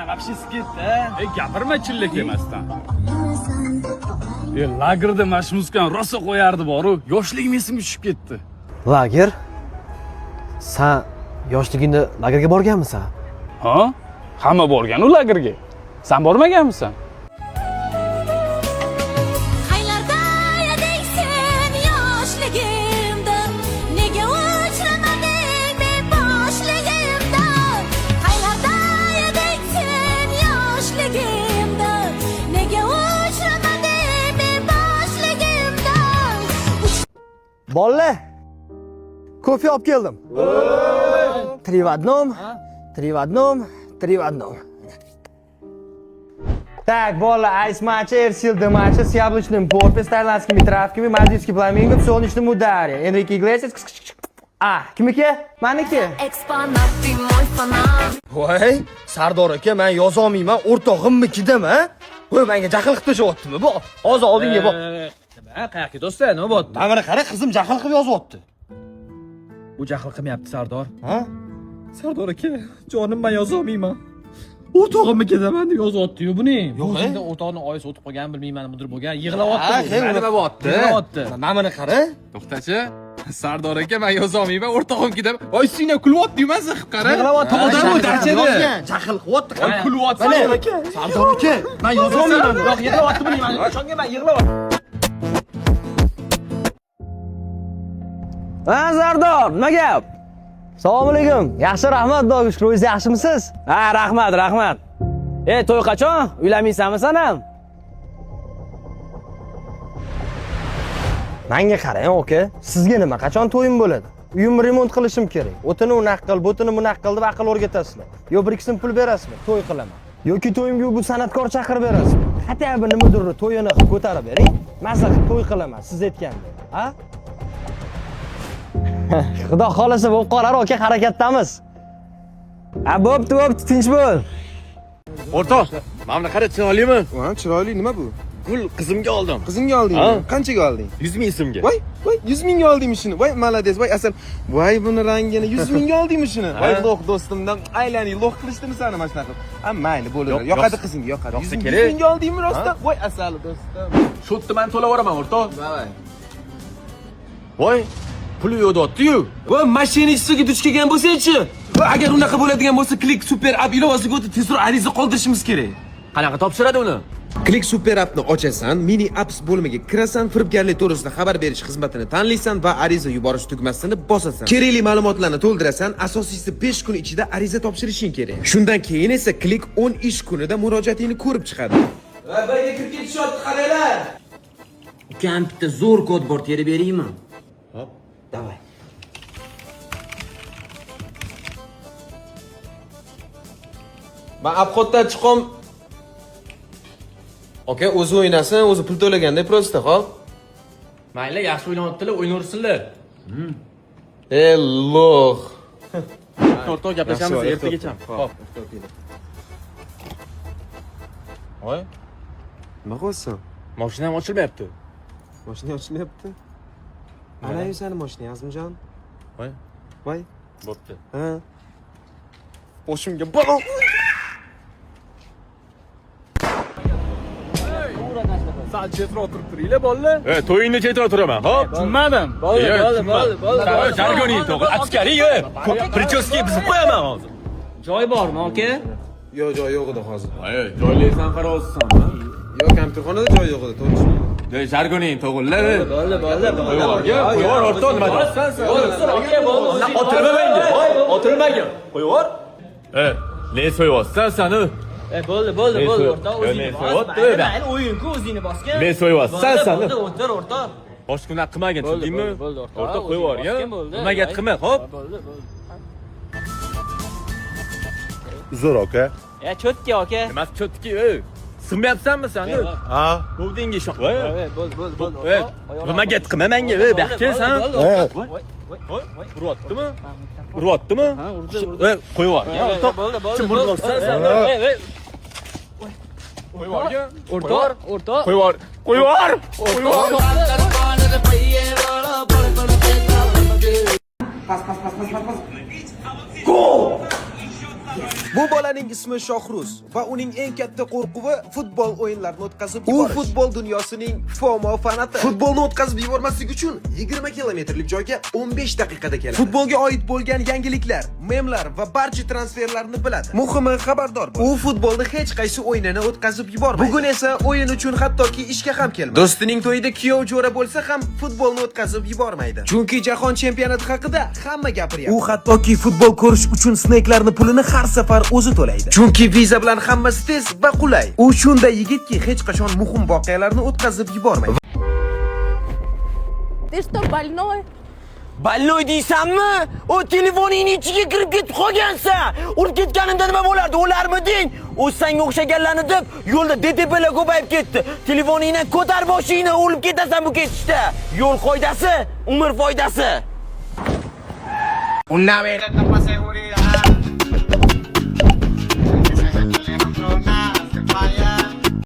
Вообще ketdi. E, gapirma chillak emasdan. E, lagerda mana shu muzikani rosa qo'yardi boru. Yoshligim esimga tushib ketdi. Lager? San yoshligingda lagerga borganmisan? Ha? Hamma borgan u lagerga. San bormaganmisan? Qaylarda eding sen yoshligimda? Nega uchramading men boshligimda? Qaylarda eding sen yoshligimda? Nega uchramading men boshligimda? Bolalar, kofe olib keldim. Три в одном, три в одном, три в одном. Так, bolalar, ice matcha, Ersil matcha с яблочным попе, с тайландскими травками, мальдивский фламинго в солнечном ударе. Энрике Иглесиас. А, kimniki? Maniki. Экспонат, ты мой фанат. Voy, Sardor aka, men yozolmayman, o'rtog'imnikidimi? Voy, menga jahl qilib tashyaptimi bu? Hozir oldinga bor. Nima, qayoqqa do'stlar, nima bo'lyapti? Mana buni qara, qizim jahl qilib yozyapti. Bu jahl qilmayapti, Sardor. Ha? Sardor aka, jonim, men yozolmayman. O'rtog'imni ketaman deb yozyapti-yu buni. Yo'q, e? O'zingda o'rtog'ini oyisi o'tib qolgan, bilmayman, nimadir bo'lgan. Yig'layapti. Ha, bu. hey, Nima bo'lyapti? Yig'layapti. Mana buni qara. To'xtachi. Sardor aka, men yozolmayman, o'rtog'im ketadi. Voy, singlar kulyapti-yu, mazza qilib qara. Yig'layapti. Odam u dachada. Yozgan, jahl qilyapti. Voy, kulyapti. Mana, Sardor aka, men yozolmayman. Yo'q, yig'layapti buni. Men ishonganman, yig'layapti. Ha, Sardor, nima gap? Assalomu alaykum. Yaxshi, rahmat, Xudoga shukr. O'zingiz yaxshimisiz? Ha, rahmat, rahmat. E, to'y qachon? Uylanmaysanmi sen ham? Menga qarang, aka. Sizga nima, qachon to'yim bo'ladi? Uyimni remont qilishim kerak. O'tini unaq qil, bo'tini bunaq qil deb aql o'rgatasizlar. Yo bir ikki so'm pul berasizmi? To'y qilaman. Yoki to'yimga bu san'atkor chaqirib berasizmi? Hatto bir nimadir to'yini qilib ko'tarib bering. Mazza qilib to'y qilaman, siz aytgandek. Ha? Xudo xolasa bo'lib qolar, aka, harakatdamiz. Ha, bo'pti, bo'pti, tinch bo'l. O'rtoq, mana buni qara, chiroylimi? Ha, chiroyli nima bu? Gul qizimga oldim. Qizingga oldingmi? Qanchaga olding? 100 ming so'mga. Voy, voy, 100 mingga oldingmi shuni? Voy, молодец, voy asal. Voy, buni rangini 100 mingga oldingmi shuni? Voy, lo'q do'stimdan aylaning, lo'q qilishdimi sani mana shunaqa qilib? Ha, mayli, bo'ladi. Yo'q, Yoqadi yoqsa- qizingga, yoqadi. yoqsa 100 kerak. mingga oldingmi rostdan? Voy, asali do'stim. Shu yerda men to'lab yuboraman, o'rtoq. Давай. Voy, puli yo'q deyapti-yu. Voy, mashinachiga duch kelgan bo'lsang-chi? Voy, agar unaqa bo'ladigan bo'lsa, Click Super App ilovasiga o'tib tezroq ariza qoldirishimiz kerak. Qanaqa topshiradi uni? Click Super Appni ochasan, mini apps bo'limiga kirasan, firibgarlik to'g'risida xabar berish xizmatini tanlaysan va ariza yuborish tugmasini bosasan. Kerakli ma'lumotlarni to'ldirasan, asosiysi 5 kun ichida ariza topshirishing kerak. Shundan keyin esa Click 10 ish kunida murojaatingni ko'rib chiqadi. Voy, kirib ketishyapti, qaranglar. Ukam, bitta zo'r kod bor, terib beraymi? Hop, давай. Men обходdan chiqom. Aka, o'zi o'ynasin, o'zi pul to'laganda просто, hop. Mayli, yaxshi o'ynayaptilar, o'ynayversinlar. E, lo'q. O'rtoq, gaplashamiz ertagacha. Xo'p. Voy, Nima qilyapsan? Mashinam ochilmayapti. Mashina ochilyapti. Ana sani mashinang, Azimjon. Voy. Voy. Bo'pti. Ha. Boshimga balo. Sal chetroq turib turinglar, bolalar. E, to'yingni chetroq turaman, hop? Tushunmadim. Bo'ldi, bo'ldi, bo'ldi, bo'ldi. Jargoning to'g'ri, askariy, e. Prichoska buzib qo'yaman hozir. Joy bormi, aka? Yo'q, joy yo'q edi hozir. Voy, joylaysan qarovsizsanmi? Yo'q, kompyuterxonada joy yo'q edi, to'g'ri. E, jargoning to'g'rilar. Bo'ldi, bo'ldi, bo'ldi. Qo'yib yubor, o'rtoq, nima Aka, bo'ldi. Otilma menga. Voy, otilmagin. Qo'yib yubor. E, ne so'yapsan sani? E, bo'ldi, bo'ldi, Men bo'ldi, so'y- o'rtoq, Yo, o'zingni men bos. so'yapti, Mayli, ben. mayli, o'yin-ku, o'zingni bosgin. Men so'yapsan Bo'ldi, sani. Bo'ldi, o'tir, o'rtoq. Boshqa unaqa qilmagin, Bo'ldi, tushundingmi? bo'ldi, bo'ldi, o'rtoq. O'rtoq, qo'yib O'zingni yuborgin. bosgin, bo'ldi. Nima gap qilma, xo'p? Bo'ldi, bo'ldi. Zo'r aka. Ya, cho'tki, aka. Nimasi cho'tki, ey? Sig'mayapsanmi sen? Ha? Bo'ldinga ishon. Voy, E, bo'ldi, bo'ldi, bo'ldi. Ey, o'rtoq. nima gap qilma menga, ey, bu yoqqa kel sen. Bo'ldi, bo'ldi, Voy, voy, voy, uryaptimi? Uryaptimi? Ha, urdi, urdi. Ey, qo'yib yuborgin, o'rtoq. Bo'ldi, bo'ldi. Kim urmoqsan sen? Ey, ey, Qo'yib yuborgin. o'rtoq, o'rtoq. Qo'yib yubor. Qo'yib yubor. Qo'yib yubor. Pas, pas, pas, pas, pas, pas. Gol! Bu bolaning ismi Shohruz va uning eng katta qo'rquvi futbol o'yinlarini o'tkazib yuborish. U futbol dunyosining FOMO fanati. Futbolni o'tkazib yubormaslik uchun 20 kilometrlik joyga 15 daqiqada keladi. Futbolga oid bo'lgan yangiliklar, memlar va barcha transferlarni biladi. Muhimi, xabardor bo'l. U futbolni hech qaysi o'yinini o'tkazib yubormaydi. Bugun esa o'yin uchun hattoki ishga ham kelmadi. Do'stining to'yida kuyov jo'ra bo'lsa ham futbolni o'tkazib yubormaydi. Chunki jahon chempionati haqida hamma gapiryapti. U hattoki futbol ko'rish uchun sneklarni pulini har safar o'zi to'laydi. Chunki Visa bilan hammasi tez va qulay. U shunday yigitki, hech qachon muhim voqealarni o'tkazib yubormaydi. Ты что, больной? Больной deysanmi? O telefoningni ichiga kirib ketib qolgansan. Urib ketganimda nima bo'lardi? O'larmiding? O'z sanga o'xshaganlarni deb yo'lda DTPlar ko'payib ketdi. Telefoningni ko'tar boshingni, o'lib ketasan bu ketishda. Yo'l qoidasi, umr foydasi. Una vez.